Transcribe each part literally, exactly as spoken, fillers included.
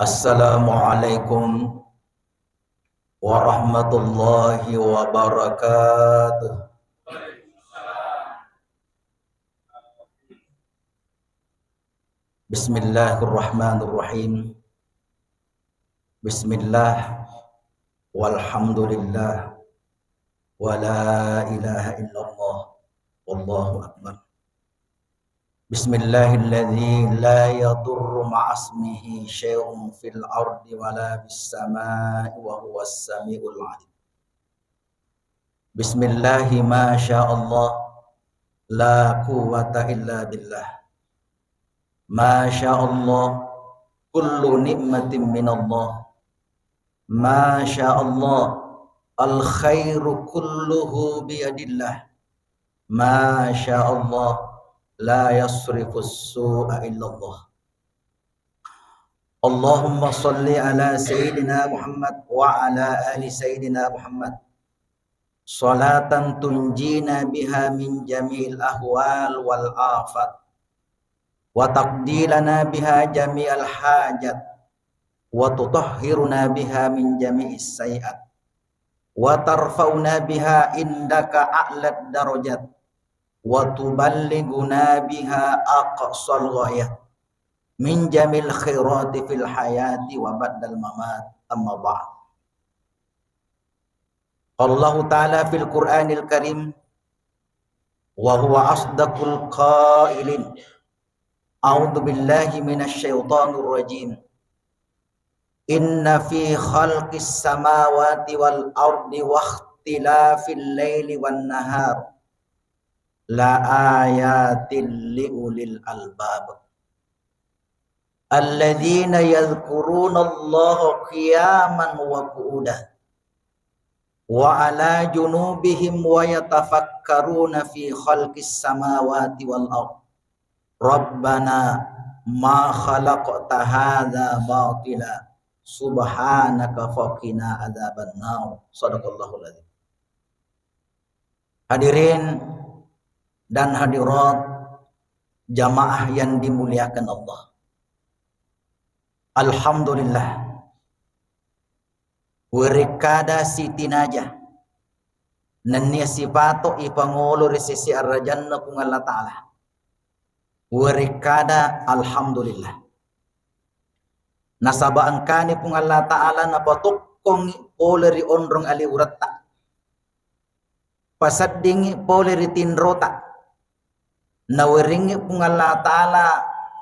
Assalamualaikum warahmatullahi wabarakatuh. Bismillahirrahmanirrahim. Bismillah, walhamdulillah, wala ilaha illallah, wallahu akbar. Bismillahilladzi la yadurru ma'asmihi syai'un fil ardi wala fis sama'i wa huwas sami'ul alim. Bismillahi ma sya Allah, la quwwata illa billah. Ma sya Allah, kullu ni'matin minallah. Ma sya Allah, al khairu kulluhu biyadillah. Ma sya Allah, la yasrifus su'a illallah. Allahumma salli ala Sayyidina Muhammad wa ala ali Sayyidina Muhammad. Salatan tunjina biha min jami'il ahwal wal afat. Wa taqdilana biha jami'al hajat. Wa tutahhiruna biha min jami'is sayiat. Wa tarfa'una biha indaka a'lad darajat. Wa tuballighuna biha aqsal ghayat. Min jamil khairati fil hayati wa ba'dal mamat. Amma ba'd. Qala Allahu ta'ala fil Qur'anil Karim, wa huwa asdaqul qailin. A'udzu billahi minasy syaithanir rajim. Inna fi khalqis samawati wal ardi wakhtilafil laili wan nahar la ayatil li ulil albab. Alladzina yadhkurunallaha qiyaman wa qu'udan wa ala junubihim wa yatafakkaruna fi khalqis samawati wal ard. Rabbana ma khalaqta hadza batila subhanaka faqina adzabannar. Sadaqallahul adzim. Hadirin dan hadirat jamaah yang dimuliakan Allah. Alhamdulillah. Werekkada sitinaja nennia sipato ipangolo ri sisi arajanna Puang Allah Ta'ala. Werekkada alhamdulillah. Nasaba engkani Puang Allah Ta'ala napatokkongi pole ri onrong aliwuratta. Paseddingi pole ri tinrota. Nawerengi Puang Allah Ta'ala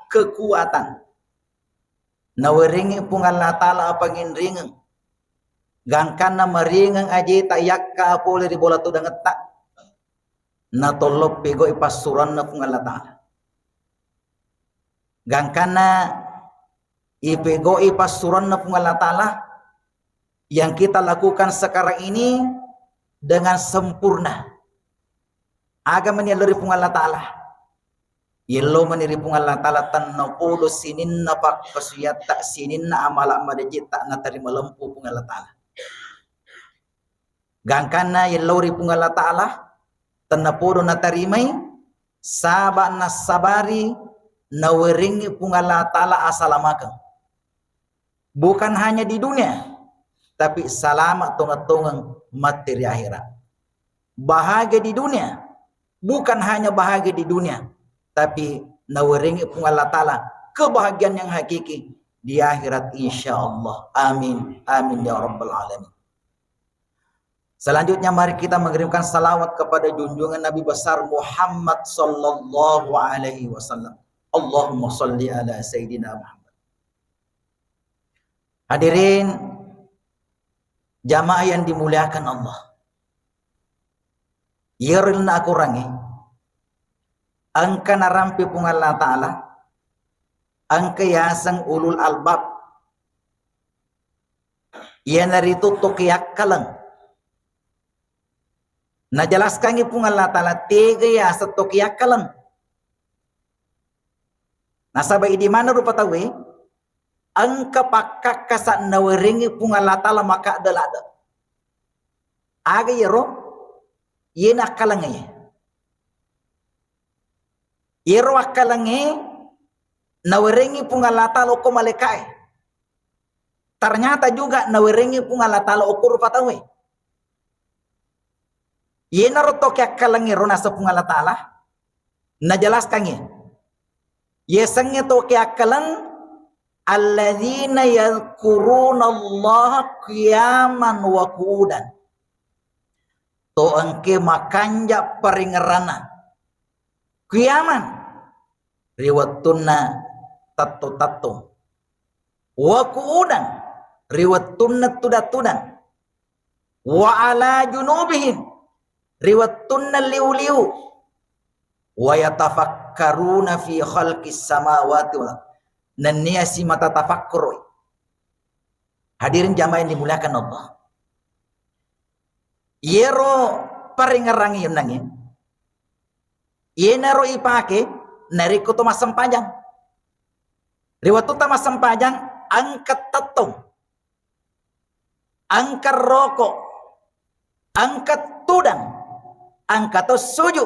kekuatan. Nawerengi Puang Allah Ta'ala apanginringeng. Gangkanna maringeng ajeta yakka pole ri bola tudangetta. Natollo pegoi passuranna Puang Allah Ta'ala. Gangkanna ipegoi passuranna Puang Allah Ta'ala, yang kita lakukan sekarang ini dengan sempurna. Aga mani yello ri Puang Allah Ta'ala? Yello mani ri Puang Allah Ta'ala tennapodo sininna pakkasuwiatta, sininna amala madejitta natarima lempu Puang Allah Ta'ala. Gangkanna yello ri Puang Allah Ta'ala, tennapodo natarimai, saba nassabari nawerengi Puang Allah Ta'ala asalamakeng. Bukan hanya di dunia, tapi salama tongeng-tongeng matti ri akhirat. Bahagia di dunia, bukan hanya bahagia di dunia, tapi nawerengi Puang Allah Ta'ala kebahagiaan yang hakiki di akhirat, insya Allah. Amin. Amin ya rabbal alamin. Selanjutnya, mari kita mengirimkan salawat kepada junjungan Nabi besar Muhammad sallallahu alaihi wasallam. Allahumma salli ala Sayyidina Muhammad. Hadirin jamaah yang dimuliakan Allah. Iyaro lalenna akorangnge, engka narampe Puang Allah Ta'ala, engka yaseng ulul albab, iyanaritu toki akkaleng. Najelaskangngi Puang Allah Ta'ala tega yaseng toki akkaleng. Nasaba idi maneng rupa tauwe, engka pakkakkasa nawerengngi Puang Allah Ta'ala makadde-ladde. Aga iyaro? Iyena akkalengnge. Iyaro akkalengnge nawerengngi Puang Allah Ta'ala okko malaeka'e. ternyata juga nawerengngi Puang Allah Ta'ala okko rupa tauwe. Iyenaro to keakkalengnge ro naseng Puang Allah Ta'ala, najelaskangngi. Yasengnge to keakkaleng, alladzina yadzkurunallaha qiyaman wa qu'udan. To engke makanja paringerranna. Qiyaman, ri wettunna tettong-tettong. Wa qu'udan, ri wettunna tudang-tudang. Wa ala junubihim, ri wettunna liu-liu. Wa yatafakkaruna fi khalqis samawati wal ard. Nennia simata tafakkuroi. Hadirin jamaah yang dimuliakan Allah. Iyero paringerrangnge yennangnge, iyenaro ipake narekko to massempajang. Ri wettutta massempajang, engka tettong, engka roko, engka tudang, engka to suju.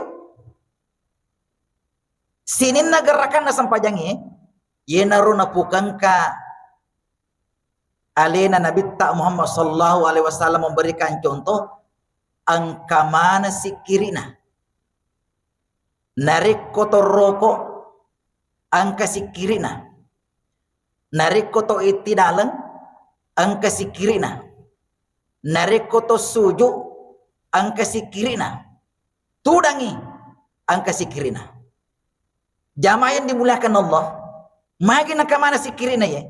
Sininna gerakanna sempajangnge, iyenaro napukengka alena Nabitta Muhammad sallallahu alaihi wasallam memberikan contoh, engka maneng sikkiri'na. Narekko to roko, engka sikkiri'na. Narekko to ittidaleng, engka sikkiri'na. Narekko to suju, engka sikkiri'na. Tudangngi, engka sikkiri'na. Jamaah yang dimuliakan Allah, magi engka maneng sikkiri'na ye?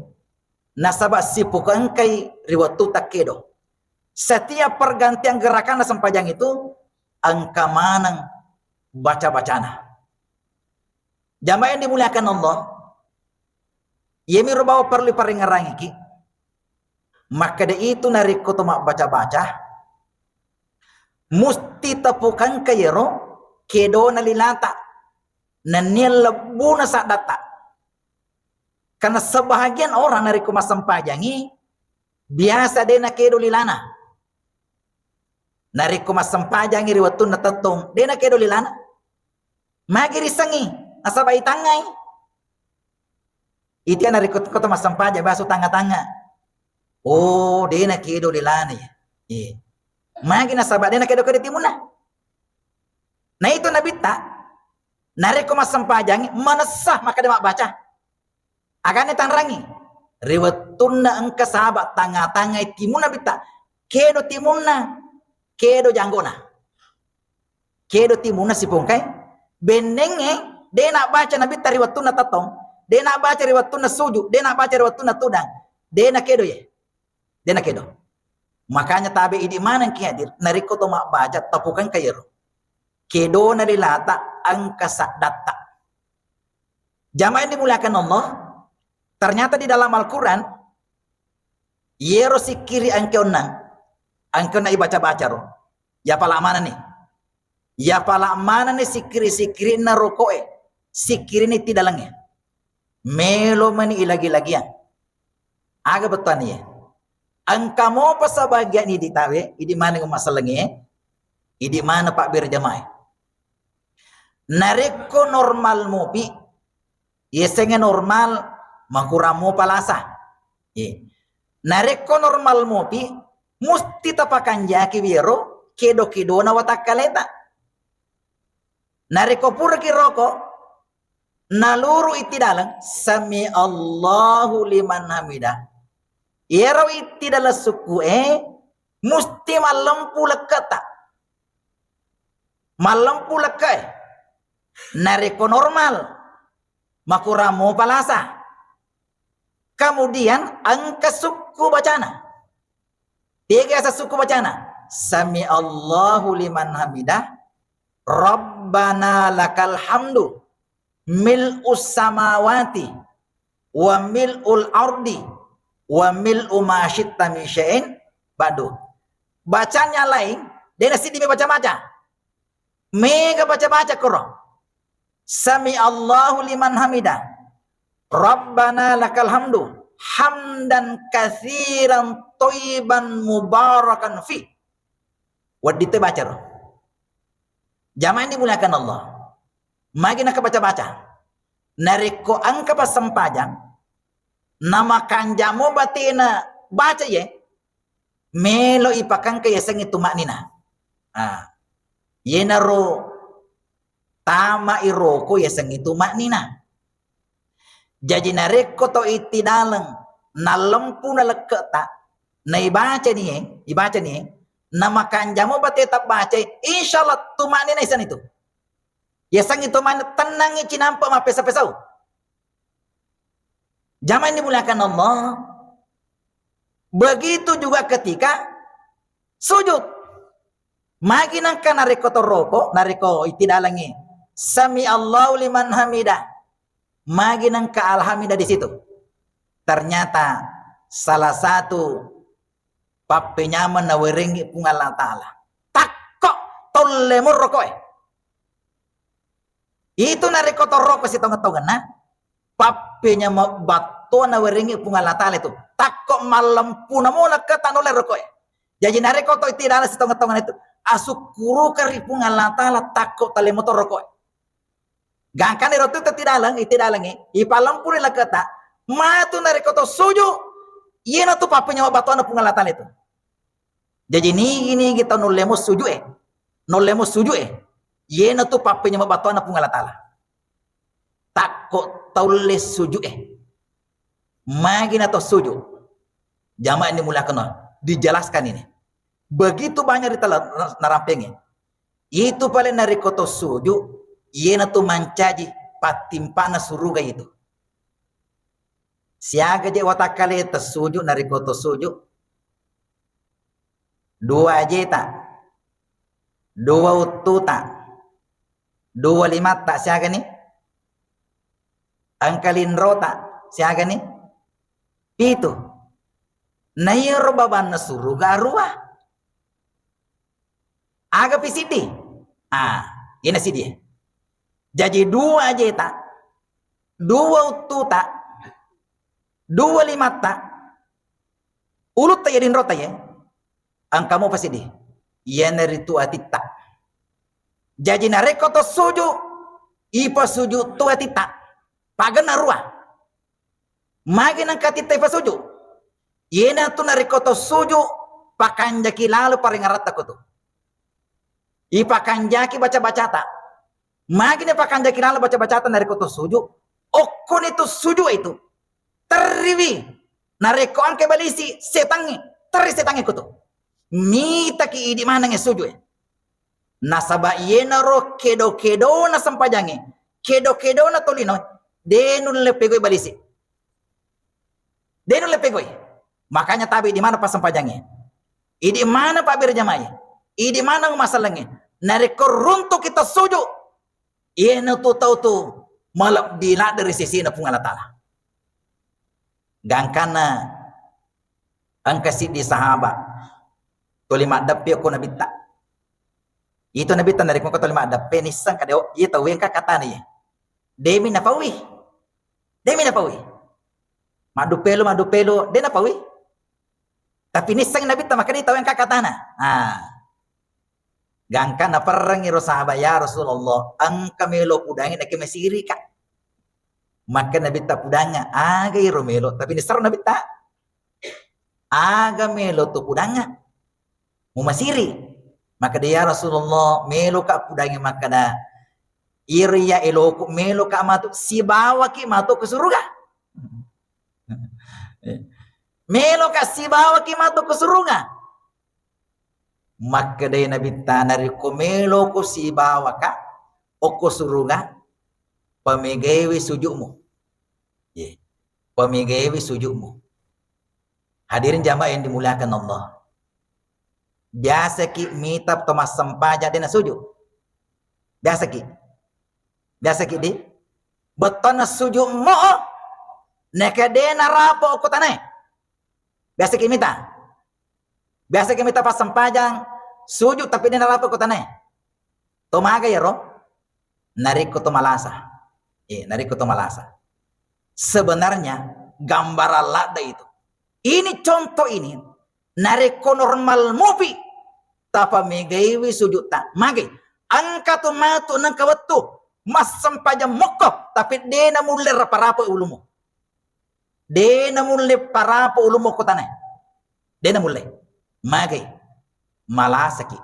Nasaba sipukengkai ri wettu takkedo. Setiap pergantian gerakanna sempajang itu, engka maneng baca-bacana. Jamaah yang dimuliakan Allah, iyemiro bawa perlu paringerrangiki. Makkeda itu narekko to mabbaca-baca, musti tapukangka yero kedona lilata, nennia lebbuna saddatta. Karena sebahagian orang narekko massempajangi, biasa de nakedo lilana. Narekko massempajangi ri wettunna tettong, de nakedo lilana. Magi risengngi, nasaba itangngai. Itia narekko koto massempajang, basu tangnga-tangnga. Oh, de nakedo lilana ya. Iya. Magi nasaba de nakedo-kedo timunna. Nah, itu Nabitta, narekko massempajangi, manessa makkeda mabbaca. Agane tanrangi. Ri wettunna engka sahaba tangnga-tangngai timunna Nabitta, kedo timunna, kedo janggona. Kedo timunna sipongkai, bennengnge de nabaca Nabitta ri wettunna tettong, de nabaca ri wettunna suju, de nabaca ri wettunna tudang, de nakedo ye. De nakedo. Makanya tabe idi maneng ki hadir, narekko to mabbaca tapukangka yero. Kedona lilata engka saddatta. Jamaah yang dimuliakan Allah, ternyata di dalam Al-Quran, yero sikkiri engke onnang, engke onnang ibaca-baca ro. Ya pala mana nih? Ya pala mana nih sikkiri-sikkiri na rokoe, sikkiri ni tidalengnge. Melo mani ilagi-lagiang. Aga bettuanna ye? Engka mopa sebagian idi tawe, idi maneng masalengnge, idi mana pak berjamaah. Narekko normal mopi, yasengnge normal, makurang mopa lasa. Ye. Narekko normal mopi, musti tapakanjaki wero kedo-kedona watakkaleta. Narekko puraki roko, naluru itti daleng, sami Allahu liman hamidah. Yero itti daleng sukku e, musti mallempu lekketa. Mallempu lekka e. Narekko normal, makurang mopa lasa. Kemudian engka sukku bacana. Tega asa sukku bacana? Sami Allahu liman hamidah. Rabbana lakal hamdu. Mil'us samawati. Wa mil'ul ardi. Wa mil'u ma syi'ta min syai'in ba'du. Bacanya lain, de nasiddi mi baca-baca. Mega baca-baca koro. Sami Allahu liman hamidah. Rabbana lakal hamdu. Hamdan katsiran thayyiban mubarakan fi. Wedding te baca ro. Jamaah yang dimuliakan Allah. Magi naka baca-baca. Narekko engka passempajang, namakanjamo batena baca ye, melo ipakangka yasengnge tuma'nina. Ah, yenaro tama iroko yasengnge tuma'nina. Jaji narekko to ittidaleng nallempu nalekke'ta, na ibacani e, ibacani e, na makanjamo bate tabbacai, insyaallah tuma'nina isani tu. Yasengnge tuma'nina, tennangngi cinampe mappesa-pesau. Jamaah yang dimuliakan Allah, begitu juga ketika sujud. Magi nengka narekko toroko, narekko ittidalengngi, "Sami Allahu liman hamidah." Magi nengka alhamida di situ. Ternyata salah satu pappenyameng nawerengngi Puang Allah Ta'ala. Takko tolle murrokoe. Itu narekko toroko sitongeng-tongenna, pappenyameng battoa nawerengngi Puang Allah Ta'ala itu. Takko mallempu namo nakketa nulle rokoe. Jaji narekko to ittidaleng sitongeng-tongenna itu, asukkuruka ri Puang Allah Ta'ala takko talle moto rokoe. Gangkanna ero tu ittidaleng, ittidalengngi, ipallempu ri lakketa, matu narekko to suju, iyanatu pappenyameng battoanna Puang Allah Ta'ala itu. Jaji nigi-nigi tau nulle mo suju e, nulle mo suju e, iyanatu pappenyameng battoanna Puang Allah Ta'ala. Takko taulle suju e. Magi na to suju. Jamaah yang dimuliakan Allah, dijelaskan ini. Begitu banyak rita la-, narampengi. Itu paling narekko to suju, iyanatu mancaji pattimpana suruga itu. Siaga je watakkale tessuju narekko to suju? Dua ajeta, dua uttuta, dua limatta, siagani? Engka linrota, siagani? Pitu. Na iyaro babanna suruga arua. Aga pi siddi? Ah, iyana siddi. Jaji dua ajeta, dua uttuta, dua limatta, ulutta iya linrota iya. Engka mopa siddi. Iyanaritu atitta. Jaji narekko to suju, ipasuju tu atitta. Pagenna rua. Magi nengka atitta ipasuju? Iyanatu narekko to suju, pakanjaki lalo paringaratta ko tu. Ipakanjaki baca-bacata. Magi napakanjaki lalo baca-bacata narekko to suju? Okkoni tu suju itu. Terriwi. Narekko engka balisi setangnge, terri setangnge ko tu. Mitaki idi maneng suju e. Nasaba iyenaro kedo-kedona sempajangnge, kedo-kedona tolino, de nulle pegoi balisi. De nulle pegoi. Makanya tabe di mana passempajangnge. Idi mana pabberjamae. Idi mana masallengnge. Narekko runtuk kita suju, iyanatu tau tu malebbi ladde ri sesena Puang Allah Ta'ala. Gangkanna engka siddi sahaba tuli maddeppe ko nabitta. Itu nabitta narekko ko tuli maddeppe nisseng kada, oh, iya tau engka katana iya. Demi napaui. Demi napaui. Maddupelo, maddupelo, de napaui. Tapi nisseng nabitta makanya tau engka katana. Ah. Gangka naperrengngi ro sahaba, "Ya Rasulullah, engka melo pudangi nakke masirika." Maka nabitta pudanga, aga iro melo, tapi nissero nabitta. Aga melo tu pudanga? Mumasiri. Maka de, "Ya Rasulullah, melo ka pudangi makkada, iri ya eloku melo ka matu sibawaki matu ke suruga." Melo ka sibawaki matu ke suruga. Makkedai Nabitta, "Narekko meloko sibawaka okko suruga, pamegaiwi sujukmu." Ye. Pamegaiwi sujukmu. Hadirin jamaah yang dimuliakan Allah. Biasaki mita to massempajang de nasuju. Biasaki. Biasaki di. Bettonna sujukmu. Neka de narapo okko tanae. Biasaki mita. Biasaki mita passempajang, sujud tapi de narapo ko tanae. To maga yaro? Narekko to malasa. Eh, narekko to malasa. Sebenarnya gambaran ladde itu. Ini contoh ini, narekko normal mupi, tapamegaiwi sujudta. Mage, engka tu matu nengka wettu, massempajang mokko, tapi de namulle rapa-rapa ulumu. De namulle parapo ulumu ko tanae. De' namulle. Magai. Malasaki.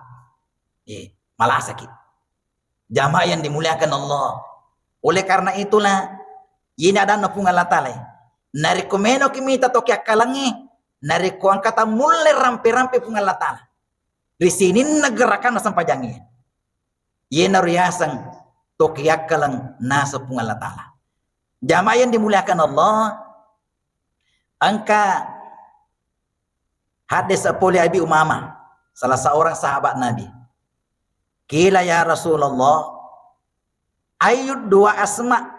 Eh, malasaki. Jamaah yang dimuliakan Allah. Oleh karena itulah, ini adanna Puang Allah Ta'ala. Narekko menoki mita to kiakkalengnge, narekko engka tamulle rampe-rampe Puang Allah Ta'ala. Ri sininna gerakanna sempajangnge. Iyanaro riaseng to kiakkaleng naseng Puang Allah Ta'ala. Jamaah yang dimuliakan Allah, engka hadis pole Abi Umamah, salah seorang sahabat Nabi. Qila ya Rasulullah, ayyud dua asma?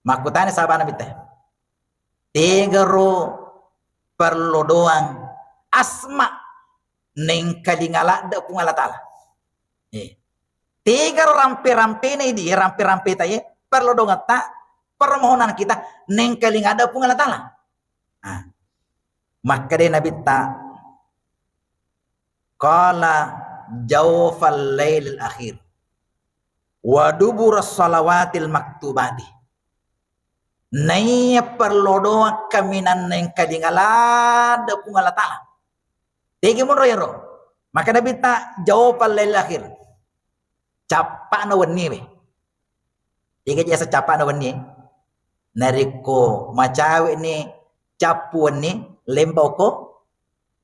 Makkutana sahabat Nabi te. Tegaro perlu doang asma nengkalinga ladde Puang Allah Ta'ala. Eh. Tegaro rampe-rampena idi, rampe-rampeta ye, perlu dongetta, permohonan kita nengkalinga ladde Puang Allah Ta'ala. Ah. Makkeda Nabitta, qala jawfal lailil akhir wa dubura salawatil maktubati. Naiya perlu doang kaminang nengkalinga ladde Puang Allah Ta'ala. Tegi monro yero. Maka Nabitta jawfal lailil akhir. Cappa'na wenni we. Tegi jasa cappa'na wenni. Narekko macawe ni cappu wenni, lemba oko,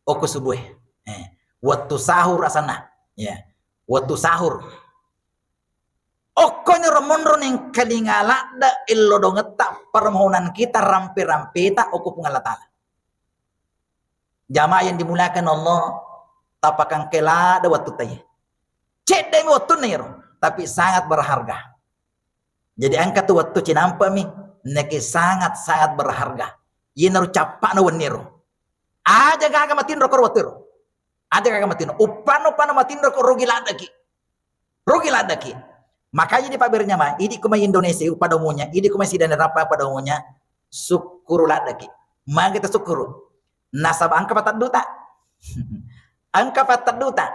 oko subuh. Eh, waktu sahur asanna. Ya. Waktu sahur. Okkoniro monro nengkalinga ladde ello dongetta permohonan kita rampe-rampeta okko Puang Allah Ta'ala. Jamaah yang dimuliakan Allah, tapakangke ladde wattu taye. Ceddemi wattunna iro, tapi sangat berharga. Jadi engka tu wattu cinampami, neke sangat-sangat berharga. Yenaro cappa'na wenniro. Aja gaga matinro koro wattu iro. Aja gaga matinro. Uppanna, uppanna matinro ko rugi laddeki. Rugi laddeki. Makanya di pabernya mah, idi kuma Indonesia, pada umumnya, idi kuma sidane rapa pada umumnya, sukkuru laddeki. Magi ta sukkuru. Nasaba engka patedduta. Engka patedduta.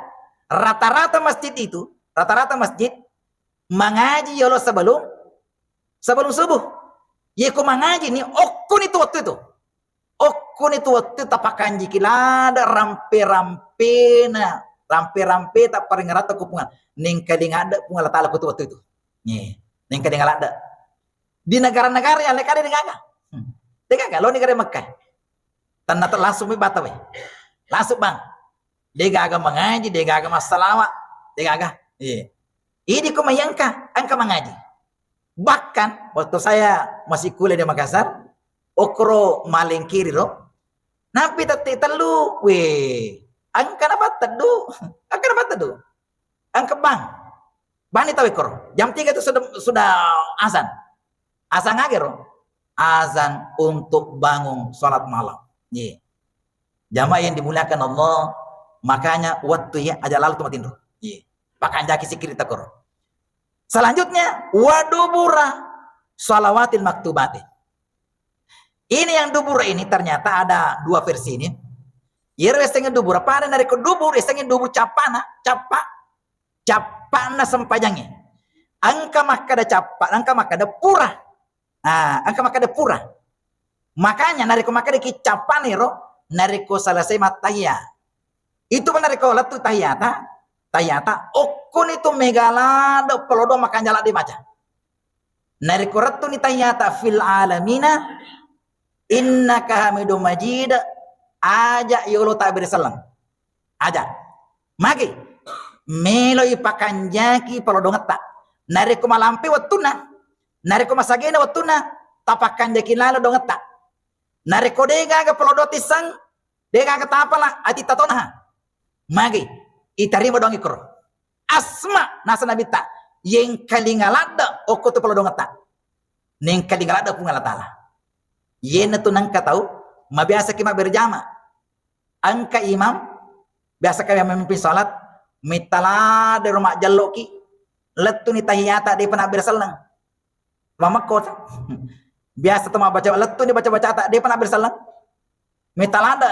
Rata-rata masjid itu, rata-rata masjid mangaji yolo sebelum, sebelum subuh. Yeko mangaji ni, okkuni tu waktu itu. Okkuni tu wettu tapakanjiki ladde rampe-rampena, rampe-rampeta paringeratta ku Puang. Nengkalinga ladde Puang Allah Ta'ala ku tu wettu itu. Ye, nengkalinga ladde. Di negara-negara yang lain kada degaga. Hmm. Degaga, lo negara Mekah. Tanna langsung mi batawe. Langsung bang. Degaga mangaji, degaga massalawa, degaga. Iya. Idi ko mayangka, engka mangaji. Bahkan waktu saya masih kuliah di Makassar, okro malengkiri ro, nampi tette tellu, weh, engka napatteddu, engka napatteddu, engka bang, bani tawe koro. Jam tiga itu sudah, sudah azan. Azan agero, azan untuk bangun sholat malam. Iya. Jamaah yang dimuliakan Allah, makanya waktu ya aja lalu tempat tinro. Iya. Pakanjaki sikiri takoro. Selanjutnya, wadubura salawatil maktubati. Ini yang dubura ini ternyata ada dua versi ini. Yero esengnge dubura, pada narekko dubur esengnge dubur cappana, cappa, cappana sempajangnge. Engka makkada cappa, engka makkada pura. Ah, engka makkada pura. Makanya narekko makkada ki cappana ero, narekko selesai mattahiyat. Itu pa narekko lettu tahiyata, tahiyata, okkoni tu mega ladde palodo makanja ladde maca. Narekko rettuni tahiyata fil alamina, innaka hamidum majid, aja yolo takbir selleng. Aja. Magi? Melo ipakanjaki palodongetta. Narekko malampe wettunna, narekko masagena wettunna, tapakanjaki lalo dongetta. Narekko degaga palodo tisseng, degaga tapala ati tatonaha. Magi? Itarima doang ikkoro. Asma nasa nabitta, yengkalinga ladde okko tu palodongetta. Nengkalinga ladde Puang Allah Ta'ala. Yena tu nengka tau, mabiasa ki mabberjama. Engka imam, biasa kami memimpin salat, mitta ladde ro majjelloki, lettuni tahiyata depa nabbere selleng. Mamekko. Biasa to mabbaca, lettuni baca-bacata depa nabbere selleng. Mitta ladde,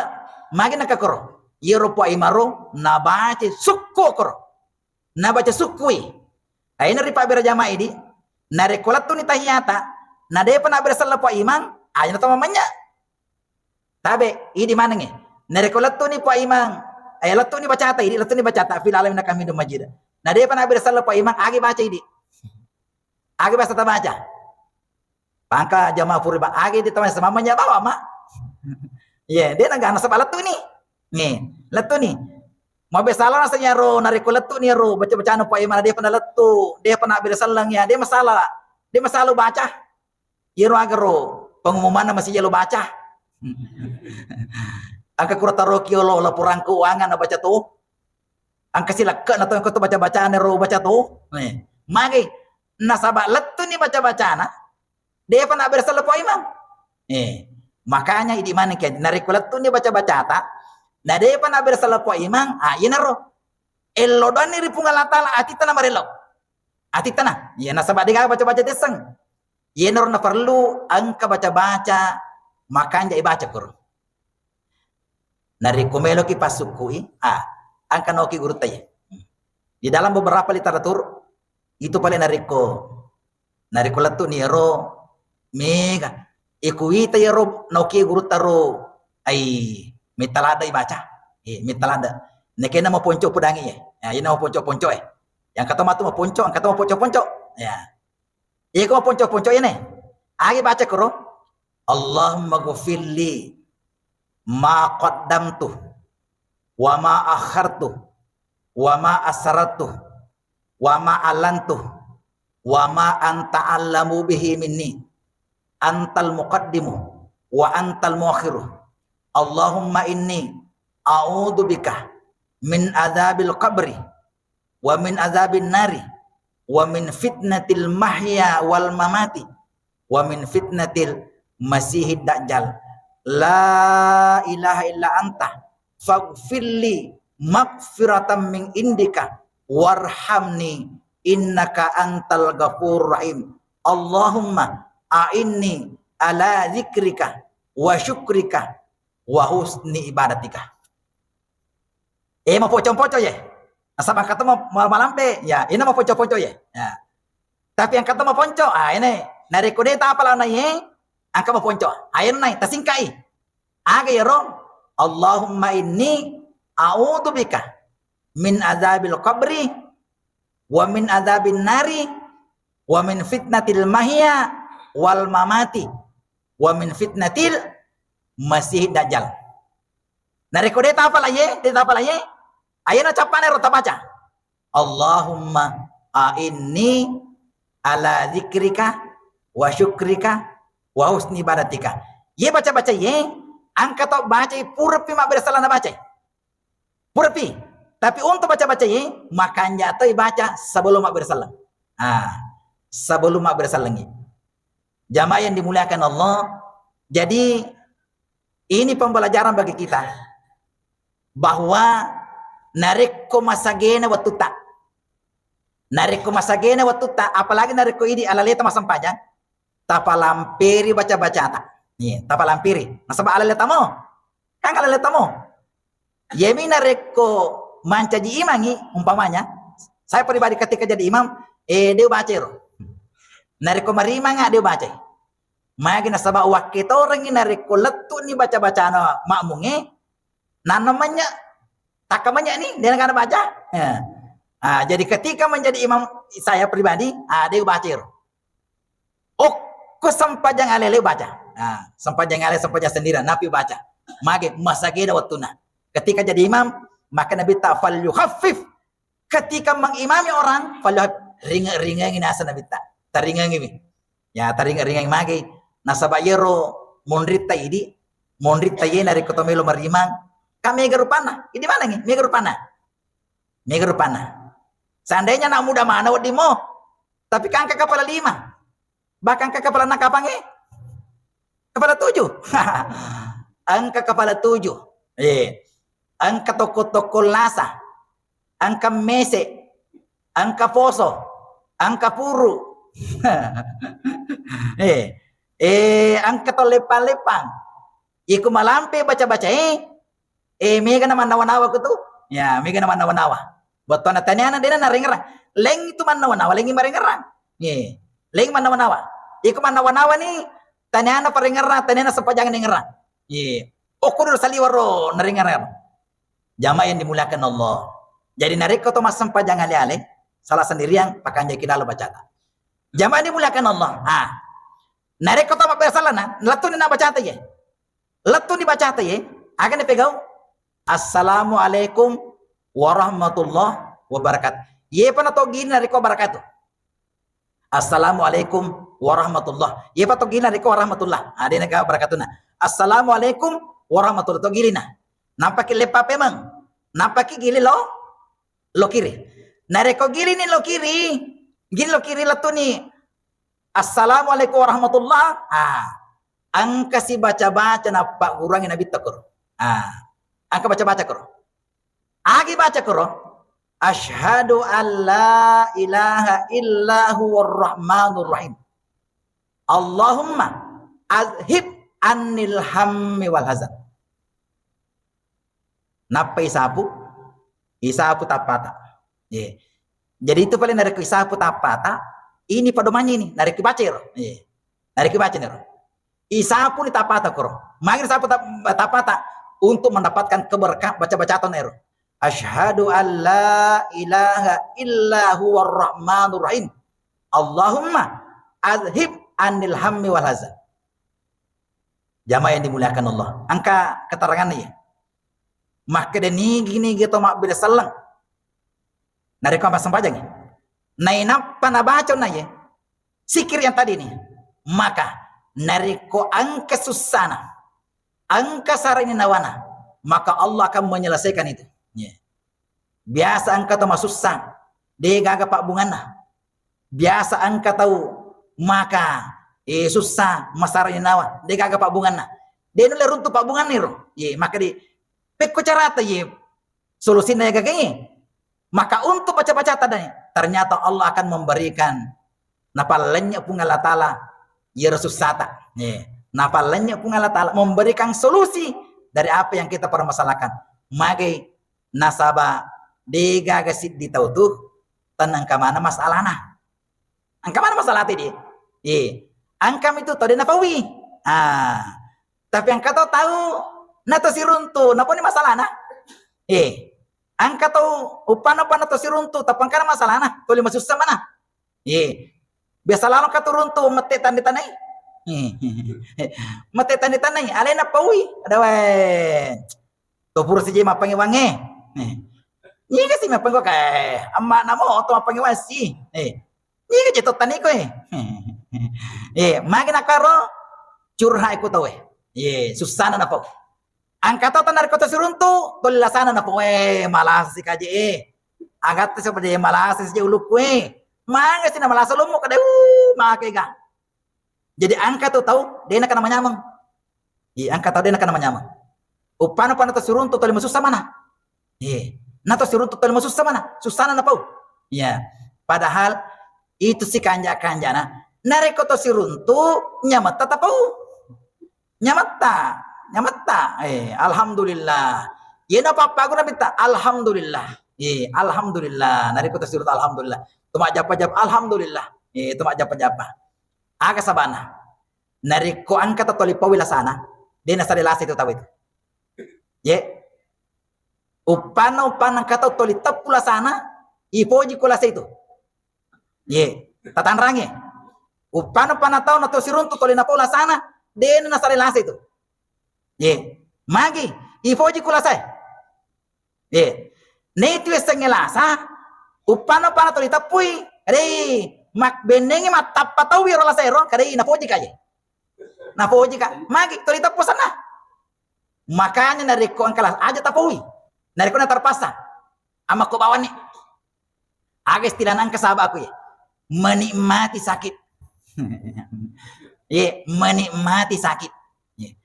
magi nengka koro. Yero Puang Imam ro, nabaca sukku koro. Nabaca sukkui. Aina ripabbere jama idi, narekko lettuni tahiyata, nadepa nabbere selleng Puang Imam, aja na to mamenya. Tabe, idi manengnge. Narekko lettuni Pak Imang, eh, lettuni bacata idi, lettuni bacata fil alamin hamidum majid. Na depa nabbere selleng Pak Imang, agi baca idi. Agi biasa tabaca. Pangka jamaah purba agi di teman semamanya bawa ma. Iya, dia nang gana sebab lettuni. Nih, lettuni. Mau biasa lah rasanya ro, narekko lettuni ro, baca-bacana Pak Imang, dia pernah lettu, dia pernah nabbere selleng ya, dia masalah. Dia masalah baca. Iyaro agaro pengumumanna masih jalo baca. Engka kura taroki olo laporan keuangan na baca to. Engka silekke na to engka to baca-bacana ro baca to. Eh, magi nasaba lettuni baca-bacana, depa nabbere selleng Pak Imang. Eh, makanya idi maneng ke narekko lettuni baca-bacata, na depa nabbere selleng Pak Imang, ah, iyanaro. Ello doanni ri Puang Allah Taala atitta na marellau. Atitta na. Iya nasaba degaga baca-baca tesseng. Iyanaro naparellu engka baca-baca, makanja ibaca koro. Narekko meloki passukkui, ah, engka naoki gurutta iye. Di dalam beberapa literatur, itu pale narekko, narekko lettuni ero mega. Ikuita ero naoki gurutta ro, ai, metta ladde ibaca. Eh, metta ladde. Nekena maponco pudangi iye. Ya, ina maponco-ponco eh. Yang kata matu maponco, yang kata maponco-ponco. Ya. Iko maponco-ponco ini. Agi baca koro. Allahumma ghfirli ma qaddamtu wa ma akhartu wa ma asrartu wa ma alantu wa ma anta allamu bihi minni. Antal muqaddimu wa antal muakhiru. Allahumma inni a'udzu bika min adzabil qabri wa min adzabin nari wa min fitnatil mahya wal mamati wa min fitnatil masihid dajjal. La ilaha illa anta faghfirli maghfiratan min indika warhamni innaka antal ghafurur rahim. Allahumma a'inni ala dzikrika wa syukrika wa husni ibadatika. Eh, mapoco-poco ye. Nasaba engka to ma-, ma-, malampe, ya, ina mapoco-poco ye. Ya. Tapi engka to maponco, ah, ini. Narekko de tapalana ye, engka maponco. Ayo nai, tasingkai. Aga yero? Allahumma inni a'udzu bika min adzabil qabri wa min adzabin nari wa min fitnatil mahya wal mamati wa min fitnatil masih dajjal. Narekko de tapala ye, de tapala ye, ayo na cappana ro tabaca. Allahumma a'inni ala dzikrika wa syukrika wa husni ibadatika. Ye baca-baca ye, engka to baca purapi mabbere selleng na baca. Purapi. Tapi untuk baca-baca ye, makanja to baca sebelum mabbere selleng. Ah, sebelum mabbere selleng. Jamaah yang dimuliakan Allah, jadi ini pembelajaran bagi kita bahwa narekko masagena wettutta, narekko masagena wettutta, apalagi narekko idi alaleta massempajang, tapalampiri baca-bacata. Iya, tapalampiri. Nasaba alaleta mo. Kan alaleta mo. Yemi narekko mancaji imangi, umpamanya, saya pribadi ketika jadi imam, eh, de ubaca ro. Narekko marimanga, de ubaca. Magi nasaba wakketorengi narekko lettu'ni baca-bacana makmunge, nanna manya, takka manya ni, de nagana baca. Ya. Ah, jadi ketika menjadi imam saya pribadi, ah, de ubaca ro. Okko sempajang alele baca. Nah, sempajang ale, sempajang sendirian, napi baca. Mage, masagena wettuna. Ketika jadi imam, maka Nabi ta fal yuhaffif. Ketika mengimami orang, fal yuhaffif. Ringe-, ringengi nasa Nabi ta. Taringengi mi. Ya, taringe-ringengi mage. Nasaba yero monritta idi, monritta ye narekko to melo marimang. Ka mega rupanna. Idi manengi, mega rupanna. Mega rupanna. Seandainya anak muda mana wedding mo, tapi kan engka kepala lima. Bahkan engka kepala enam kapangnge? Kepala tujuh. Engka kepala tujuh. Eh. Engka toko-toko lasa. Engka mese. Engka poso. Engka puru. Eh. Eh, engka to lepang-lepang. Iko malampe baca-baca, eh, eh, mega na mannawa-nawa ko tu. Ya, mega na mannawa-nawa. Bettuanna taniana dena narengerang. Leng itu mannawa-nawa, lengi marengerang. Ye. Leng mannawa-nawa. Iko mannawa-nawa ni taniana parengerang, taniana sempajangan nengerang. Ye. Okko dulu saliwaro naringarang. Jamaah yang dimuliakan Allah. Jadi narekko to massempajang ale-ale, salah sendirian pakanjaki lalo bacata. Jamaah yang dimuliakan Allah. Ah. Narekko to mabbere salana, lettuni na bacata ye. Lettuni bacata ye. Aga ni pegau? Assalamualaikum warahmatullahi wabarakatuh. Ye pa na to gini narekko barakatuh. Assalamualaikum warahmatullah. Ye pa to gili narekko warahmatullah. Ah, de naga barakatuna. Assalamualaikum warahmatullah. To gilina. Nampaki leppa pemeng. Nampaki gili lo, lo kiri. Narekko gilini lo kiri, gili lo kiri lettuni. Assalamualaikum warahmatullah. Ah, engka si baca-baca nappagguruangi Nabitta koro. Ah, engka baca-baca koro. Agi baca koro, "Asyhadu an la ilaha illa huwar rahmanur rahim. Allahumma azhib annil hammi wal hazan." Nappa isapu, isapu tappata. Ye. Jadi itu paling narekko isapu tappata, ini pedomannya ini, narekko baca ero. Ye. Narekko baca ero. Isapu ni tapata koro. Magi sapu tap-, tapata untuk mendapatkan keberkah baca-baca atau nero. Asyhadu an la ilaha illa huwar rahmanur rahim. Allahumma azhib anil hammi wal hazan. Jamaah yang dimuliakan Allah. Engka keterangannya ya. Makkeda nigi-nigi to mabbere selleng. Narekko massempajang. Nainappa nabaca na ye. Zikir yang tadi nih. Maka narekko engka sussana, engka sarani nawana, maka Allah akan menyelesaikan itu. Ya. Biasa engka to masussa, de gaga pabbunganna. Biasa engka tau maka eh, sussa masarani nawa, de gaga pabbunganna. De nulle runtu pabbunganna ro. Ye, maka di pekko carata ye solusinna ya gaga ye. Maka untuk baca-baca tadi, ternyata Allah akan memberikan napallennye Puang Allah Ta'ala yero sussata. Ye. Napallennye Puang Allah Ta'ala memberikan solusi dari apa yang kita permasalahkan. Magai nasaba de gaga siddi tau tu tenang kamana masalahna. Engka mana masalah tadi? Eh, engka mitu tau de napaui. Ah, tapi engka tau tau na to siruntu, naponi masalahna? Eh, engka tau upana-upana to siruntu, tapi engka masalahna, tuli masussa mana? Ye. Biasa laleng ka turun tu mette tande tanai. Mette tande tanai, alena paui. Ada wae. To pura sije mappangewange. Niga si mappangewang kae. Amma namo to mappangewang si. Eh. Niga je to tani koe. Eh, magi nakaro curhat ku tau e. Ye, sussana napau. Engka to tannarekko to siruntu, tuli lasana napau e, malasa si kaje e. Agatta si pade malasa si je ulukku e. Manga si na malasa lummu kada, uh, make ga. Jadi engka tu tau de nakana manyameng. Iya, engka tau de nakana manyameng. Upana-upana to siruntu tuli masussa mana. Iya. Na to siruntu tuli masussa mana. Sussana napau. Iya. Padahal itu si kanja-kanjana. Narekko to siruntu nyametta tapau. Nyametta, nyametta. Eh, alhamdulillah. Yena pappagu nabitta, alhamdulillah. Eh, alhamdulillah. Narekko to siruntu alhamdulillah. Tuma jappa-jappa alhamdulillah. Eh, tuma jappa-jappa. Aga sabana? Narekko engka to toli paui lasana, de nasare lasa itu tau itu. Ye. Uppanna, uppanna engka to toli teppu lasana, ipoji ko lasa itu. Ye. Tatanrangi. Uppanna, uppanna tau na to siruntu toli napau lasana, de nasare lasa itu. Ye. Magi, ipoji ko lasa. Eh, naitu essengnge lasa, uppanna-uppanna toli teppui, kadai mabbennengngi mattappa tauwi ro lasa ero, kadai napoji ka je. Napoji ka, magi toli teppu senna. Makanya narekko engka lasa, aja tapaui. Narekko na terpaksa, amma ko bawanni. Aga istilahna engka sahabatku ya. Menikmati sakit. Ye, menikmati sakit. Ye.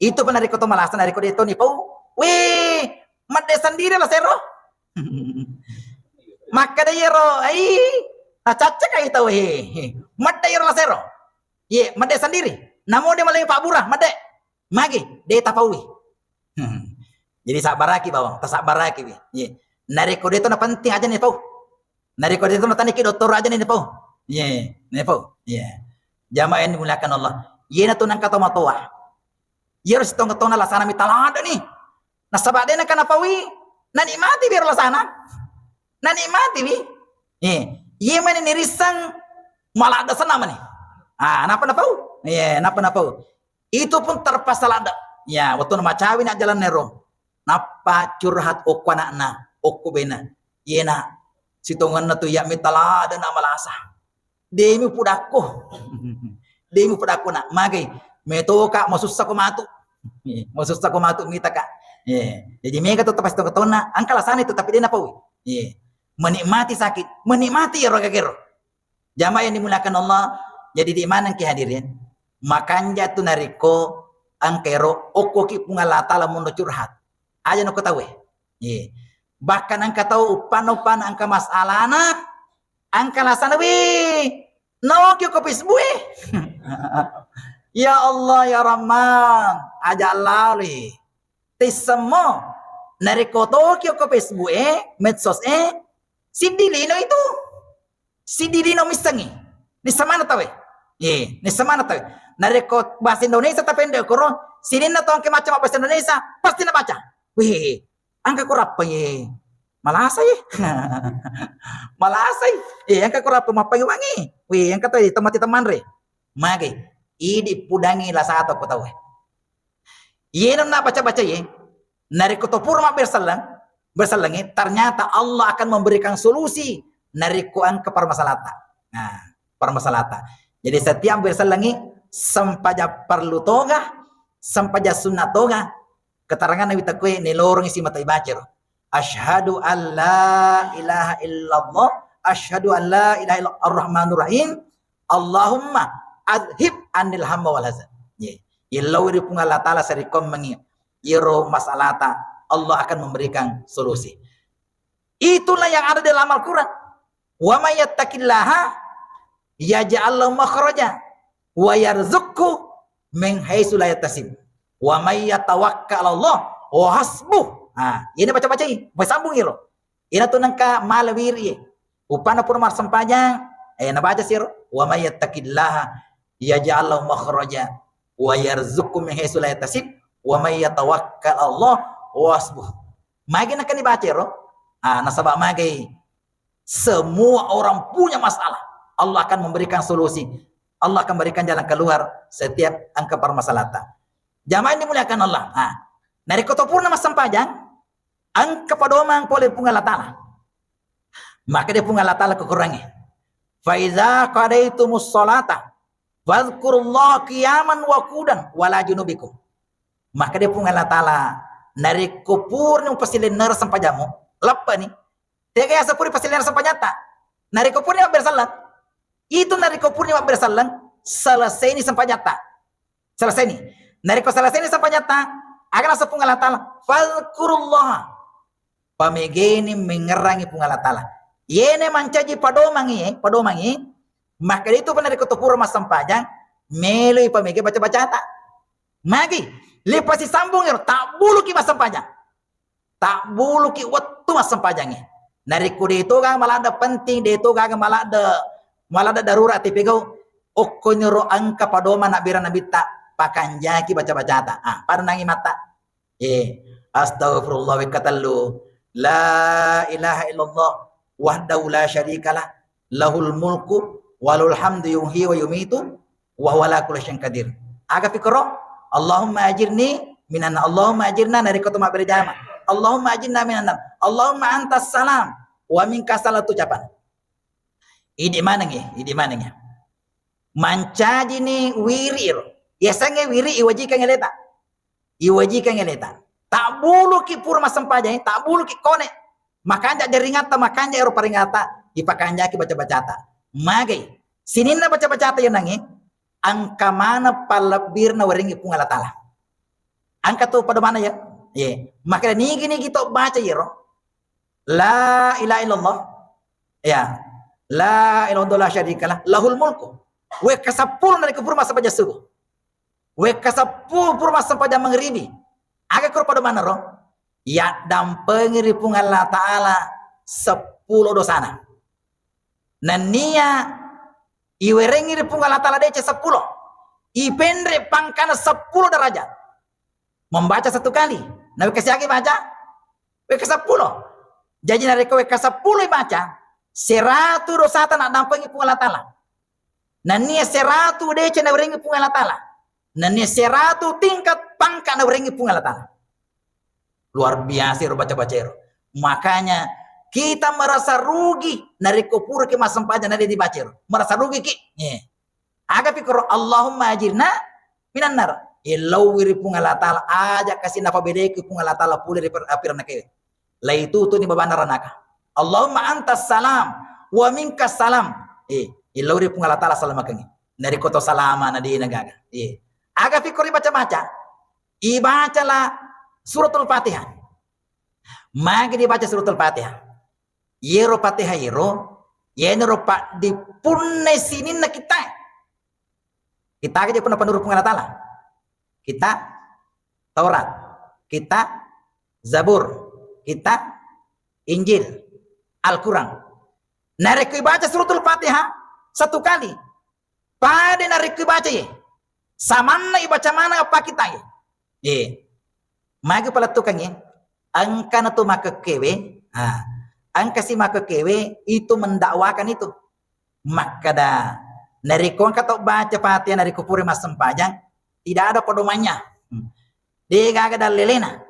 Itu pa narekko to malasa narekko de to ni pau. Weh, medde sendiri lasa ero. Makkeda yero, ai, nacacca kai tau he. Medde yero lasa ero. Ye, medde sendiri. Namo de malai pabbura, medde. Magi, de tapaui. Jadi sabbaraki bawang, tasabbaraki wi. Ye. Narekko de to na penting aja ni pau. Narekko de to na taniki dottoro aja ni pau. Ye, ni pau. Ye. Jamaah yang dimuliakan Allah. Yena tu nangka to matoa. Iyaro sitongeng-tongeng lasana mita ladde ni. Nasaba de naka napaui, nanikmati biro lasana. Nanikmati wi. Eh, iye mani nirissang maladde senna mani. Ah, napa napau? Iya, napa napau? Itu pun terpaksa ladde. Ya, waktu macawi nak jalan nero. Nappa curhat okko anakna, okko bena. Yena, sitongenna tu ya mita ladde na malasa. Demi pudakko. Demi pudakko nak. Magai, metoka masussa ko matu. Masussa ko matu mita ka. Iya. Jadi mega tu tepas tongeng-tongeng, angka lasana itu tapi de napaui. Iya. Menikmati sakit, menikmati ero gagero. Jamaah yang dimuliakan Allah, jadi di mana ki hadirin? Makanja tu narekko engka ero okko ki Puang Allah Taala monro curhat. Aja noko tawe. Iya. Bahkan engka tau uppanna-uppanna engka masalahna, engka lasana wi. Noki ko Facebook e. Ya Allah ya Rahman, aja lali. Tissemmo. Narekko toki ko Facebook e, medsos e, siddi lino itu. Siddi lino missengi. Nissemana tawe. Ye, nissemana tawe. Narekko bahasa Indonesia tapende koro, sininna to engka macam bahasa Indonesia, pasti nabaca. Wih, engka ko rappa ye. Malasa ye. Malasa ye. Eh, engka ko rappa mappangi wangi. Wih, engka to temati temanre. Mage, idi pudangi lasa to ko tawe. Iyena na baca-baca ye, narekko to pura mabberselleng, bersellengi, ternyata Allah akan memberikan solusi narekko engka permasalahan. Nah, permasalahan. Jadi setiap bersellengi, sempajang perlu toga, sempajang sunnah toga, keterangan Nabi takwe nelorong isi mata ibacero. Asyhadu an la ilaha illallah, asyhadu an la ilaha illallah ar-rahmanur rahim, Allahumma adhib anil hamma wal hazan. Ye. Yellau ri Puang Allah Taala sarikommengi iro masalata, Allah akan memberikan solusi. Itulah yang ada dalam Al-Quran. Wa may yattaqillaha yaj'al lahu makhraja wa yarzuqhu min haitsu la yahtasib. Wa may yatawakkal Allah wa hasbuh. Ah, ini baca-bacai, bersambung iro. Ina tu nengka mala wiri. Upana pura marsempajang, eh, nabaca siro, wa may yattaqillaha yaj'al lahu makhraja wa yarzuqhu min haitsu la yahtasib wa may yatawakkal Allah wa hasbuh. Magi nengka dibaca ro? Ah, nasaba magai semua orang punya masalah, Allah akan memberikan solusi. Allah akan berikan jalan keluar setiap engka permasalahan. Jamaah yang dimuliakan Allah. Ah, narekko to purna massempajang, engka padomang pole Puang Allah Taala. Maka dia Puang Allah Taala kekurangi. Fa idza qadaitumus sholata fadzkurullaha qiyaman wa qu'udan wa ala junubikum. Maka dia Puang Allah Taala, narekko purni mupasilenner sempajammu, leppani. Tega yasa puri pasilenner sempajatta. Narekko purni mabberselleng, itu narekko purni mabberselleng, selesai ni sempajatta. Selesai ni. Narekko selesai ni sempajatta, aga naseng Puang Allah Taala, fadzkurullah. Pamegeni mengngerangi Puang Allah Taala. Yene mancaji padomangi, eh, padomangi, maka itu pernah narekko to pura massempajang, meloi pamege baca-bacata. Magi, lipasi sambung ero, tabbuluki massempajang. Tabbuluki wettu massempajangnge. Narekko de to gaga maladde penting, de to gaga maladde, maladde darurat tepegau, okkoniro engka padomang nabbera nabitta, pakanjaki baca-bacata. Ah, pada nangi matta. Eh, astagfirullah wekka tellu. La ilaha illallah wahdahu la syarikalah, lahul mulku wa lahul hamdu yuhyi wa yumitu wa huwa ala kulli syai'in qadir. Aga pikoro? Allahumma ajirni minan, Allahumma ajirna narekko to mabbere jama. Allahumma ajirna minan nar. Allahumma antas salam wa minkas salam tu ucapan. Idi maneng ya, idi maneng ya. Mancaji ni wiri ro. Yasengnge wiri iwajikang eleta. Iwajikang eleta. Tabbuluki pura massempajang, tabbuluki kone. Makanja jaringatta, makanja ero paringata, ipakanjaki baca-bacata. Magai. Sininna baca-bacata yenangi, engka maneng pallebbirna waringi Puang Allah Taala. Engka tu pada mana ya? Ye. Makanya nigi-nigi to baca yero. La ilaha illallah. Ya. La ilaha illallah syarikalah. Lahul mulku. Wekka seppulo narekko pura massempajang subuh. Wekka seppulo pura massempajang mangribi. Aga kuro pada mana ro? Yaddampengi ri Puang Allah Taala seppulo dosana. Nennia iwerengi ri Puang Allah Taala deceng seppulo. Ipenre pangkana seppulo derajat. Membaca satu kali. Na wekka siaga baca? Wekka seppulo. Jaji narekko wekka seppulo baca, seratu dosata naddampengi Puang Allah Ta'ala. Nennia seratu dece nawerengi Puang Allah Ta'ala. Nennia seratu tingkat pangkat nawerengi Puang Allah Ta'ala. Luar biasa ero baca-baca ero. Makanya kita merasa rugi narekko puraki massempajang nade dibaca ero. Merasa rugi ki. Eh. Aga pikkoro, Allahumma ajirna minan nar. Ilauwi ri Puang Allah Ta'ala, aja kasi napabedeki Puang Allah Ta'ala pole ri per-, api ranakae. Laitutuni babanna ranaka. Allahumma antas salam wa minkas salam. Eh, ilauwi ri Puang Allah Ta'ala salamakengngi. Narekko to salama na dena gaga. Eh. Aga pikkoro baca-baca. Ibacalah suratul Fatihah. Magi dibaca suratul Fatihah. Yero Fatihah yero, yenaro paddipunna sininna kitta. Kitta aja punna panuru Puang Allah Ta'ala. Kitta Taurat, kitta Zabur, kitta Injil, Al-Quran. Narekko ibaca suratul Fatihah satu kali, pada narekko ibaca ye, samanna ibaca maneng apa kitta ye. Eh, magi palettukangngi, engkana tu makkekkewe, ah, engka si makkekkewe itu mendakwakan itu. Makkeda, narekko engka tau baca Fatihah narekko pura massempajang, tidak ada pedomannya. Hmm. De gaga dallelena.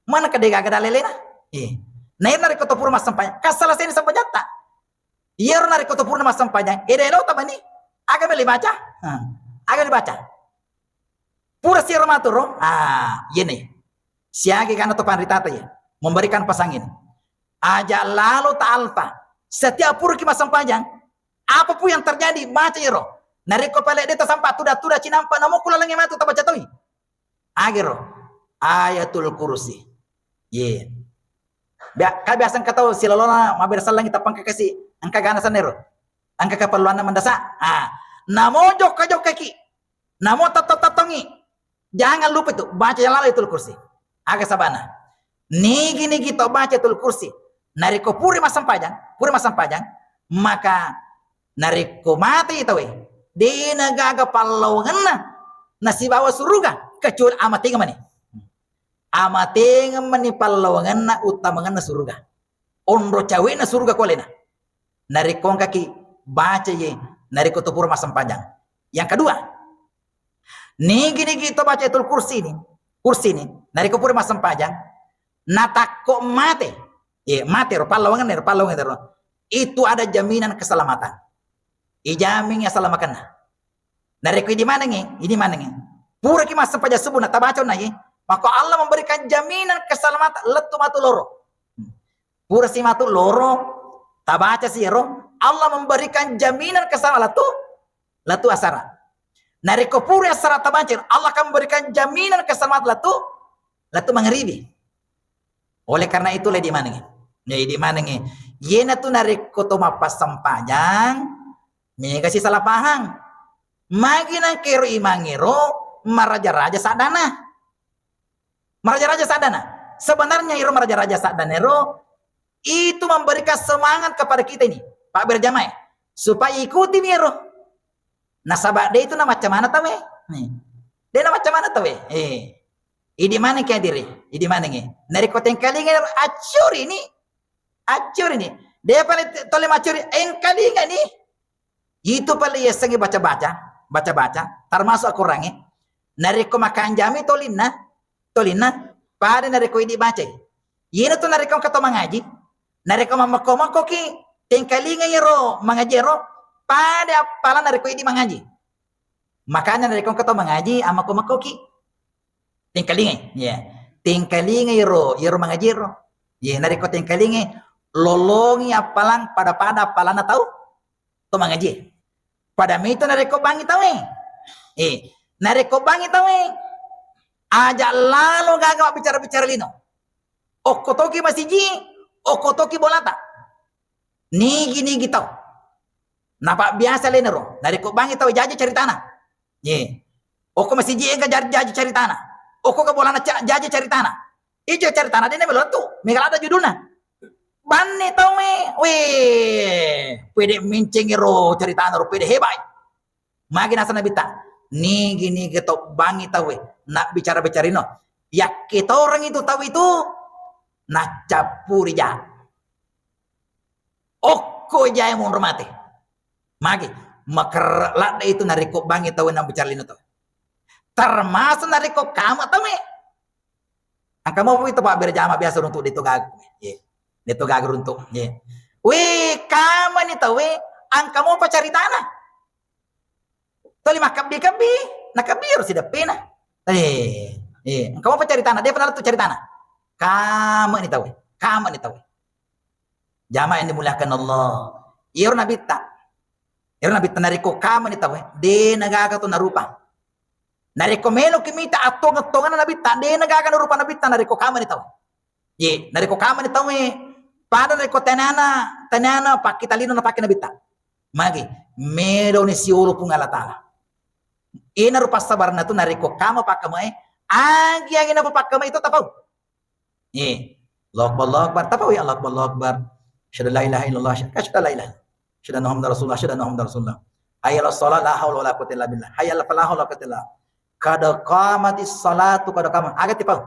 Mana ke de gaga dallelena? Eh. Nah, narekko to pura massempajang, kasala seni sempajatta. Iyaro narekko to pura massempajang, ede lo tabani. Aga meli baca? Hmm. Aga dibaca? Pura siro maturo, ah, yene. Siaga gana to panritata ya, memberikan pesan ini. Aja lalo ta alfa. Setiap puraki massempajang, apapun yang terjadi, baca iro. Narekko pale de tasampa tuda-tuda cinampa namo kulalengi matu tabaca toi. Agero. Ayatul Kursi. Ye. Bia-, ka biasa engka tau silolona mabbere sellengi tappa engka kasi, engka gana sennero. Engka keperluanna mendasa. Ah, namo jokka-jokkaki. Namo tettong-tettongi. Jangan lupa itu, baca yang lalo Ayatul Kursi. Aga sabana. Nigi-nigi to baca Ayatul Kursi. Narekko pura massempajang, pura massempajang, maka narekko mate tawe, dena gaga pallawangenna nasibawa suruga kecuali amateng mani. Amateng mani pallawangenna uttamangenna suruga. Onro cawena suruga kolena. Narekko engkaki baca ye, narekko to pura massempajang. Yang kedua, nigi-nigi to baca Ayatul Kursi ini, Kursi ini, narekko pura massempajang, natakko mate, eh, mate ro, pallawangenna ro, pallawangenna ro, itu ada jaminan keselamatan. Ijamin ya selamakanna. Narekko idi manengi, idi manengi. Puraki massempajang subuh na tabaca naye, maka Allah memberikan jaminan keselamatan lettu matu loro. Pura si matu loro, tabaca si ero, Allah memberikan jaminan keselamatan lettu, lettu asara. Narekko pura asara tabaca, Allah akan memberikan jaminan keselamatan lettu, lettu mangaribi. Oleh karena itu, ledi manengi. Ya, idi manengi. Yena tu narekko to mappassempajang, mega si salah pahang. Magi nangkero imangero maraja-raja saddana. Maraja-raja saddana. Sebenarnya iro maraja-raja saddana ero itu memberikan semangat kepada kita ini, Pak berjamaah, supaya ikuti mi ero. Nasaba de itu na macam mana tawe. Nih. De na macam mana tawe. Eh. Idi maneng ke diri, idi maneng. Narekko tengkalinga ero acuri ni, acuri ni. De pale tole macuri, engkalinga ni. Itu pale yasengnge baca-baca, baca-baca, termasuk Al-Qurangnge. Narekko makanjami tolinna, tolinna, pada narekko idi bacai. Iyena tu narekko engka to mangaji, narekko mammekko-mekkoki, tengkalinga iyaro mangaji ero, pada appalang narekko idi mangaji. Makanya narekko engka to mangaji, ammekko-mekkoki. Tengkalingai, ya. Tengkalingai ro, iyaro mangaji ro. Ya, narekko tengkalingai, lolongi appalang pada-pada appalanna tau to mangaji. Pada mitu narekko bangi tauwe. Eh, narekko bangi tauwe, aja lalo gaga mabbicara-bicara lino. Okko toki masiji, okko toki bolata. Nigi-nigi tau. Napa biasa lenero, narekko bangi tau jaji ceritana. Ye. Okko masiji engka jaji, jaji ceritana. Okko ke bolana ca-, jaji ceritana. Ijo ceritana dena melo tu, mega ladda judulna. Banni tau me, weh, pede minceng ro ceritana ro, pede hebai. Magi nasa Nabitta, nigi-nigi to bangi tauwe, nabbicara-bicarino, Yakke toreng itu tau itu, naccappuri ja. Okko jae monro mate. Magi, makerre ladde itu narekko bangi tau na bicara lino tau. Termasuk narekko kama tau e. Engka mopi to pabbere jama biasa runtu de to gaga. Ye. De to gaga runtu. Ye. We, kama ni tau e, engka mopa caritana. Toli makkebbi-kebbi, nakebbi ro sideppena. Eh, eh, engka mopa caritana, depa nalettu caritana. Kama ni tau e, kama ni tau e. Jamaah yang dimuliakan Allah. Iyaro nabitta. Iyaro nabitta narekko kama ni tau e, de nagaga to narupa. Narekko meloki mita attongeng-tongenna nabitta, de nagaga narupa nabitta narekko kama ni tau. Ye, narekko kama ni tau e, pada narekko tenana, tenana pakkita lino napake nabitta. Magi, meloni siolo Puang Allah Taala. Ina rupa sabarna tu narekko kama pakkama e, agi-agi napa pakkama itu tapau. Ye. Allahu Akbar, Allahu Akbar. Tapau ya Allahu Akbar, Allahu Akbar. Asyhadu la ilaha illallah, asyhadu la ilaha. Asyhadu anna Muhammadar Rasulullah, asyhadu anna Muhammadar Rasulullah. Hayya 'alas shalah, la haula wala quwwata illa billah. Hayya 'alal falah, la haula wala quwwata illa billah. Qad qamatis shalatu, qad qama-, aga tipau.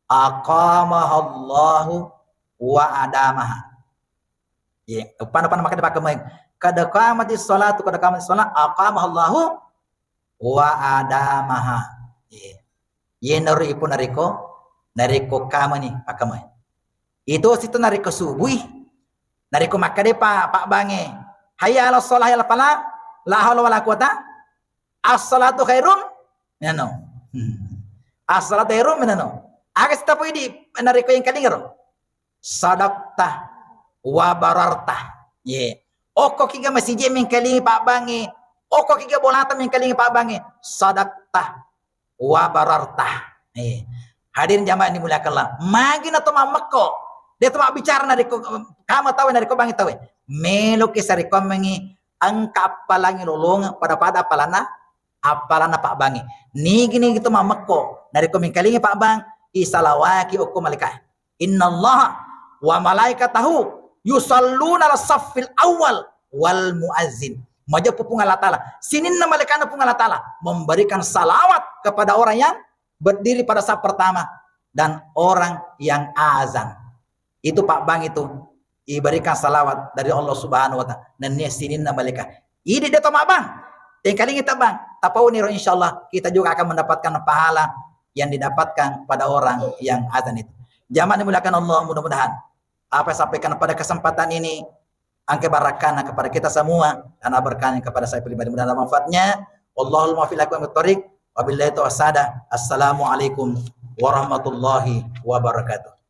Aqamahallahu wa adamaha. Ye, upana-upana maka dipakai main. Qad qamatis shalatu, qad qamatis shalah, aqamahallahu wa adamaha. Ye. Yenaro ipo narekko, narekko kamani pakamai. Itu situ narekko subui. Narekko makkade pa, pabbange, "Hayya 'alas shalah, hayya 'alal falah," la haula wala quwata, "As-shalatu khairum minannaum." Hmm. "As-shalatu khairum minannaum." Aga sitapo idi narekko yengkalingaro? "Sadaqta wa bararta." Ye. Okko kiga masije mengkalingi pabbange, okko kiga bolata mengkalingi pabbange, sadaqta wa bararta. Eh, hadirin jamaah yang dimuliakan Allah, magi na to mammekko, de to mabbicara narekko kama tau e, narekko bangi tau e. Meloki sarekkoammengi engka appalangi lolongeng pada-pada appalanna, appalanna pabbangi. Nigi-nigi to mammekko, narekko mengkalingi pabbang, isalawaki okko malaika. "Innallaha wa malaikatahu yusalluna 'alas saffil awwal wal muazzin." Majeppu Puang Allah Taala, sininna malaikana Puang Allah Taala memberikan salawat kepada orang yang berdiri pada saf pertama dan orang yang azan. Itu pabbang itu iberikan salawat dari Allah Subhanahu wa Ta'ala. Nennia sininna malaika. Idi de to mabbang. Tengkalingi tabbang. Tapauni ro, insyaallah kita juga akan mendapatkan pahala yang didapatkan pada orang yang azan itu. Jamaah dimuliakan Allah, mudah-mudahan apa yang sampaikan pada kesempatan ini engka barakkana kepada kita semua dan berkahnya kepada saya pribadi. Mudah-mudahan ada manfaatnya. Wallahul muwaffiq ila aqwamit thoriq. Wabillahi taufiq wassadah. Assalamualaikum warahmatullahi wabarakatuh.